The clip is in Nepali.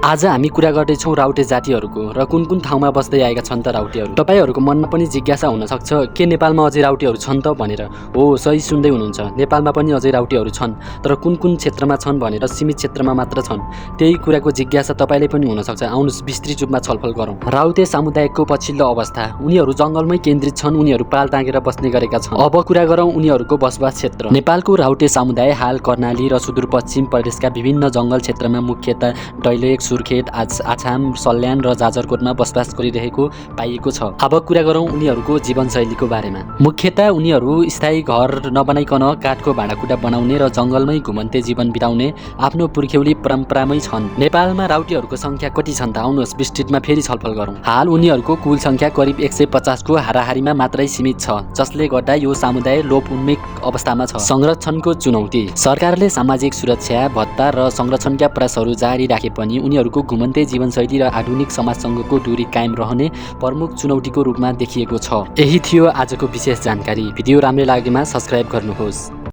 आज हामी कुरा गर्दैछौँ राउटे जातिहरूको र कुन कुन ठाउँमा बस्दै आएका छन् त राउटेहरू। तपाईहरूको मनमा पनि जिज्ञासा हुन सक्छ के नेपालमा अझै राउटेहरू छन् त भनेर। हो, सही सुन्दै हुनुहुन्छ, नेपालमा पनि अझै राउटेहरू छन्, तर कुन कुन क्षेत्रमा छन् भनेर सीमित क्षेत्रमा मात्र छन्। त्यही कुराको जिज्ञासा तपाईलाई पनि हुन सक्छ। आउनुहोस् विस्तृत रूपमा छलफल गरौँ। राउटे समुदायको पछिल्लो अवस्था। उनीहरू जङ्गलमै केन्द्रित छन्, उनीहरू पाल तागेर बस्ने गरेका छन्। अब कुरा गरौँ उनीहरूको बसोबास क्षेत्र। नेपालको राउटे समुदाय हाल कर्णाली र सुदूरपश्चिम प्रदेशका विभिन्न जङ्गल क्षेत्रमा मुख्यतः दैलेख, सुर्खेत, आछाम, सल्यान र जाजरकोटमा बसोबास गरिरहेको पाइएको छ। अब कुरा गरौँ उनीहरूको जीवनशैलीको बारेमा। मुख्यतः उनीहरू स्थायी घर नबनाइकन काठको भाँडाकुँडा बनाउने र जङ्गलमै घुमन्ते जीवन बिताउने आफ्नो पुर्ख्यौली परम्परामै छन्। नेपालमा राउटेहरूको संख्या कति छन् त आउनुहोस् विस्तृतमा फेरि छलफल गरौँ। हाल उनीहरूको कुल संख्या करिब 150 को हाराहारीमा मात्रै सीमित छ, जसले गर्दा यो समुदाय लोप उन्मुख अवस्थामा छ। संरक्षणको चुनौती। सरकारले सामाजिक सुरक्षा भत्ता र संरक्षणका प्रयासहरू जारी राखे पनि उनीहरूको घुमन्ते जीवनशैली र आधुनिक समाजसँगको दूरी कायम रहने प्रमुख चुनौतीको रूपमा देखिएको छ। यही थियो आजको विशेष जानकारी। भिडियो राम्रो लागेमा सब्स्क्राइब गर्नुहोस्।